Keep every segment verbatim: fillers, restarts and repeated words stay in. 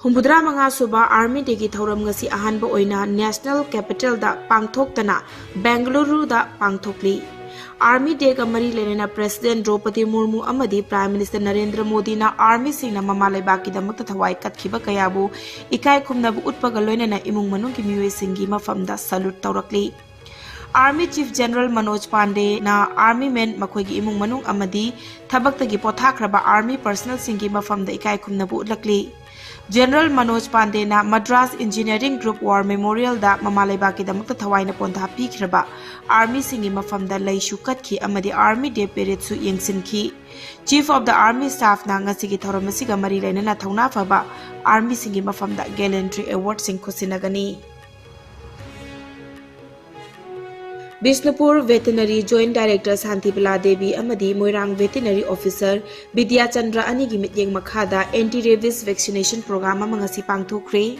ꯍꯨꯝꯐꯨꯇꯔꯥ ꯃꯉꯥ ꯁꯨꯕ Army Dayꯒꯤ ꯊꯧꯔꯝ ꯉꯁꯤ ꯑꯍꯥꯟꯕ ꯑꯣꯏꯅ National Capitalꯗ ꯄꯥꯡꯊꯣꯛꯇꯅ Bengaluruꯗ ꯄꯥꯡꯊꯣꯛꯂꯤ꯫ Army Dayꯒ ꯃꯔꯤ ꯂꯩꯅꯅ President Draupadi Murmu ꯑꯃꯗꯤ Prime Minister ꯅꯔꯦꯟꯗ꯭ꯔ ꯃꯣꯗꯤꯅ Armyꯁꯤꯡꯅ ꯃꯃꯥ ꯂꯩꯕꯥꯛꯀꯤꯗꯃꯛꯇ ꯊꯋꯥꯏ ꯀꯠꯈꯤꯕ ꯀꯌꯥꯕꯨ ꯏꯀꯥꯏ ꯈꯨꯝꯅꯕ ꯎꯠꯄꯒ ꯂꯣꯏꯅꯅ ꯏꯃꯨꯡ ꯃꯅꯨꯡꯒꯤ ꯃꯤꯑꯣꯏꯁꯤꯡꯒꯤ ꯃꯐꯝꯗ salute ꯇꯧꯔꯛꯂꯤ꯫ Army Chief General Manoj ꯄꯥꯟꯗꯦꯅ Army Men ꯃꯈꯣꯏꯒꯤ ꯏꯃꯨꯡ ꯃꯅꯨꯡ ꯑꯃꯗꯤ ꯊꯕꯛꯇꯒꯤ ꯄꯣꯊꯥꯈ꯭ꯔꯕ Army personnelꯁꯤꯡꯒꯤ ꯃꯐꯝꯗ ꯏꯀꯥꯏ ꯈꯨꯝꯅꯕ ꯎꯠꯂꯛꯂꯤ꯫ General Manoj ꯄꯥꯟꯗꯦꯅ Madras Engineering Group War Memorialꯗ ꯃꯃꯥ ꯂꯩꯕꯥꯛꯀꯤꯗꯃꯛꯇ ꯊꯋꯥꯏꯅ ꯄꯣꯟꯊꯥ ꯄꯤꯈ꯭ꯔꯕ Armyꯁꯤꯡꯒꯤ ꯃꯐꯝꯗ ꯂꯩꯁꯨ ꯀꯠꯈꯤ ꯑꯃꯗꯤ Army Day Paradeꯁꯨ ꯌꯦꯡꯁꯤꯟꯈꯤ꯫ Chief of the Army Staffꯅ ꯉꯁꯤꯒꯤ ꯊꯧꯔꯝ ꯑꯁꯤꯒ ꯃꯔꯤ ꯂꯩꯅꯅ ꯊꯧꯅꯥ ꯐꯕ Armyꯁꯤꯡꯒꯤ ꯃꯐꯝꯗ Gallantry Awardꯁꯤꯡ ꯈꯨꯠꯁꯤꯟꯅꯒꯅꯤ꯫ Bishnupur Veterinary Joint Director Shantibala Devi ꯑꯃꯗꯤ ꯃꯣꯏꯔꯥꯡ Veterinary Officer ꯕꯤꯗ꯭ꯌꯥꯆꯟꯗ꯭ꯔ ꯑꯅꯤꯒꯤ ꯃꯤꯠꯌꯦꯡ ꯃꯈꯥꯗ Anti Rabies Vaccination Program ꯑꯃ ꯉꯁꯤ ꯄꯥꯡꯊꯣꯛꯈ꯭ꯔꯦ꯫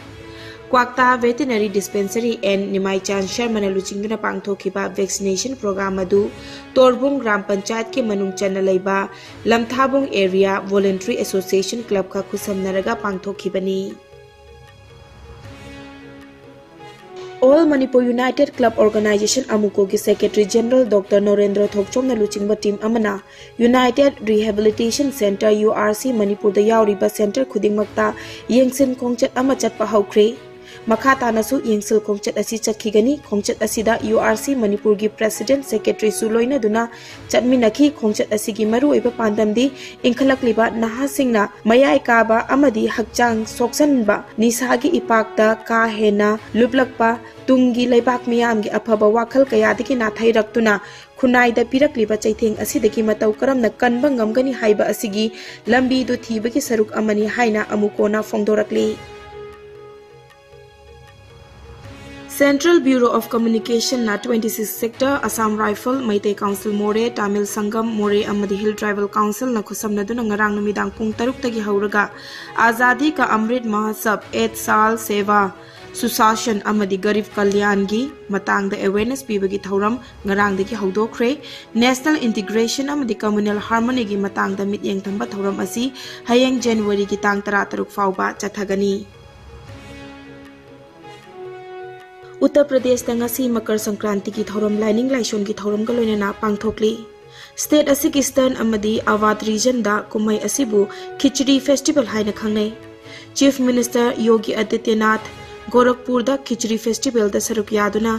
ꯀ꯭ꯋꯥꯛꯇꯥ Veterinary Dispensary and ꯅꯤꯃꯥꯏꯆꯥꯟ ꯁꯔꯃꯅ ꯂꯨꯆꯤꯡꯗꯨꯅ ꯄꯥꯡꯊꯣꯛꯈꯤꯕ vaccination program ꯑꯗꯨ ꯇꯣꯔꯕꯨꯡ ꯒ꯭ꯔꯥꯝ ꯄꯟꯆꯥꯌꯠꯀꯤ ꯃꯅꯨꯡ ꯆꯟꯅ ꯂꯩꯕ ꯂꯝꯊꯥꯕꯨꯡ Area Voluntary Association Clubꯀ ꯈꯨꯠꯁꯝꯅꯔꯒ ꯄꯥꯡꯊꯣꯛꯈꯤꯕꯅꯤ꯫ All Manipur United Club Organization ꯑꯃꯨꯀꯣꯒꯤ Secretary General Doctor ꯅꯣꯔꯦꯟꯗ꯭ꯔ ꯊꯣꯛꯆꯣꯝꯅ ꯂꯨꯆꯤꯡꯕ team ꯑꯃꯅ United Rehabilitation Centre, URC, ꯃꯅꯤꯄꯨꯔꯗ ꯌꯥꯎꯔꯤꯕ centre ꯈꯨꯗꯤꯡꯃꯛꯇ ꯌꯦꯡꯁꯤꯟ ꯈꯣꯡꯆꯠ ꯑꯃ ꯆꯠꯄ ꯍꯧꯈ꯭ꯔꯦ꯫ ꯃꯈꯥ ꯇꯥꯅꯁꯨ ꯌꯦꯡꯁꯤꯜ ꯈꯣꯡꯆꯠ ꯑꯁꯤ ꯆꯠꯈꯤꯒꯅꯤ꯫ ꯈꯣꯡꯆꯠ ꯑꯁꯤꯗ URC ꯃꯅꯤꯄꯨꯔꯒꯤ President, Secretaryꯁꯨ ꯂꯣꯏꯅꯗꯨꯅ ꯆꯠꯃꯤꯟꯅꯈꯤ꯫ ꯈꯣꯡꯆꯠ ꯑꯁꯤꯒꯤ ꯃꯔꯨꯑꯣꯏꯕ ꯄꯥꯟꯗꯝꯗꯤ ꯏꯟꯈꯠꯂꯛꯂꯤꯕ ꯅꯍꯥꯁꯤꯡꯅ ꯃꯌꯥꯏ ꯀꯥꯕ ꯑꯃꯗꯤ ꯍꯛꯆꯥꯡ ꯁꯣꯛꯆꯟꯕ ꯅꯤꯁꯥꯒꯤ ꯏꯄꯥꯛꯇ ꯀꯥ ꯍꯦꯟꯅ ꯂꯨꯞꯂꯛꯄ ꯇꯨꯡꯒꯤ ꯂꯩꯕꯥꯛ ꯃꯤꯌꯥꯝꯒꯤ ꯑꯐꯕ ꯋꯥꯈꯜ ꯀꯌꯥꯗꯒꯤ ꯅꯥꯊꯩꯔꯛꯇꯨꯅ ꯈꯨꯟꯅꯥꯏꯗ ꯄꯤꯔꯛꯂꯤꯕ ꯆꯩꯊꯦꯡ ꯑꯁꯤꯗꯒꯤ ꯃꯇꯧ ꯀꯔꯝꯅ ꯀꯟꯕ ꯉꯝꯒꯅꯤ ꯍꯥꯏꯕ ꯑꯁꯤꯒꯤ ꯂꯝꯕꯤꯗꯨ ꯊꯤꯕꯒꯤ ꯁꯔꯨꯛ ꯑꯃꯅꯤ ꯍꯥꯏꯅ ꯑꯃꯨꯀꯣꯅ ꯐꯣꯡꯗꯣꯔꯛꯂꯤ꯫ Central Bureau of Communicationꯅ twenty six Sector, Assam Rifle, Meitei Council Moreh, Tamil Sangam Moreh ꯑꯃꯗꯤ Hill Tribal Councilꯅ ꯈꯨꯠꯁꯝꯅꯗꯨꯅ ꯉꯔꯥꯡ ꯅꯨꯃꯤꯗꯥꯡ ꯄꯨꯡ ꯇꯔꯨꯛꯇꯒꯤ ꯍꯧꯔꯒ Azadi Ka Amrit Mahotsav, Ek Saal Seva, Sushasan ꯑꯃꯗꯤ ꯒꯔꯤꯕ ꯀꯜꯌꯥꯟꯒꯤ ꯃꯇꯥꯡꯗ awareness ꯄꯤꯕꯒꯤ ꯊꯧꯔꯝ ꯉꯔꯥꯡꯗꯒꯤ ꯍꯧꯗꯣꯛꯈ꯭ꯔꯦ꯫ National integration ꯑꯃꯗꯤ communal harmony ꯒꯤ ꯃꯇꯥꯡꯗ ꯃꯤꯠꯌꯦꯡ ꯊꯝꯕ ꯊꯧꯔꯝ ꯑꯁꯤ ꯍꯌꯦꯡ January ꯒꯤ ꯇꯥꯡ ꯇꯔꯥꯇꯔꯨꯛ ꯐꯥꯎꯕ ꯆꯠꯊꯒꯅꯤ꯫ ꯎꯠꯇꯔ ꯄ꯭ꯔꯗꯦꯁꯇ ꯉꯁꯤ ꯃꯀꯔ ꯁꯪꯀ꯭ꯔꯥꯟꯇꯤꯒꯤ ꯊꯧꯔꯝ ꯂꯥꯏꯅꯤꯡ ꯂꯥꯏꯁꯣꯟꯒꯤ ꯊꯧꯔꯝꯒ ꯂꯣꯏꯅꯅ ꯄꯥꯡꯊꯣꯛꯂꯤ꯫ State ꯑꯁꯤꯒꯤ Eastern ꯑꯃꯗꯤ Awadh region ꯗ ꯀꯨꯝꯍꯩ ꯑꯁꯤꯕꯨ ꯈꯤꯆ꯭ꯔꯤ festival ꯍꯥꯏꯅ ꯈꯪꯅꯩ꯫ Chief Minister ꯌꯣꯒꯤ ꯑꯥꯗꯤꯇ꯭ꯌꯅꯥꯊ ꯒꯣꯔꯈꯄꯨꯔꯗ ꯈꯤꯆ꯭ꯔꯤ festival ꯗ ꯁꯔꯨꯛ ꯌꯥꯗꯨꯅ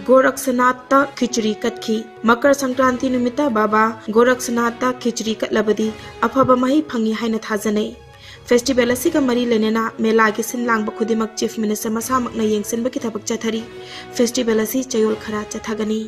ꯒꯣꯔꯛꯁꯅꯥꯊꯇ ꯈꯤꯆ꯭ꯔꯤ ꯀꯠꯈꯤ꯫ ꯃꯀꯔ ꯁꯪꯀ꯭ꯔꯥꯟꯇꯤ ꯅꯨꯃꯤꯠꯇ ꯕꯥꯕꯥ ꯒꯣꯔꯛꯁꯅꯥꯊꯇ ꯈꯤꯆ꯭ꯔꯤ ꯀꯠꯂꯕꯗꯤ ꯑꯐꯕ ꯃꯍꯩ ꯐꯪꯏ ꯍꯥꯏꯅ ꯊꯥꯖꯅꯩ꯫ Festival ꯑꯁꯤꯒ ꯃꯔꯤ ꯂꯩꯅꯅ ꯃꯦꯂꯥꯒꯤ ꯁꯤꯟ ꯂꯥꯡꯕ ꯈꯨꯗꯤꯡꯃꯛ Chief Minister ꯃꯁꯥꯃꯛꯅ ꯌꯦꯡꯁꯤꯟꯕꯒꯤ ꯊꯕꯛ ꯆꯠꯊꯔꯤ꯫ Festival ꯑꯁꯤ ꯆꯌꯣꯜ ꯈꯔ ꯆꯠꯊꯒꯅꯤ꯫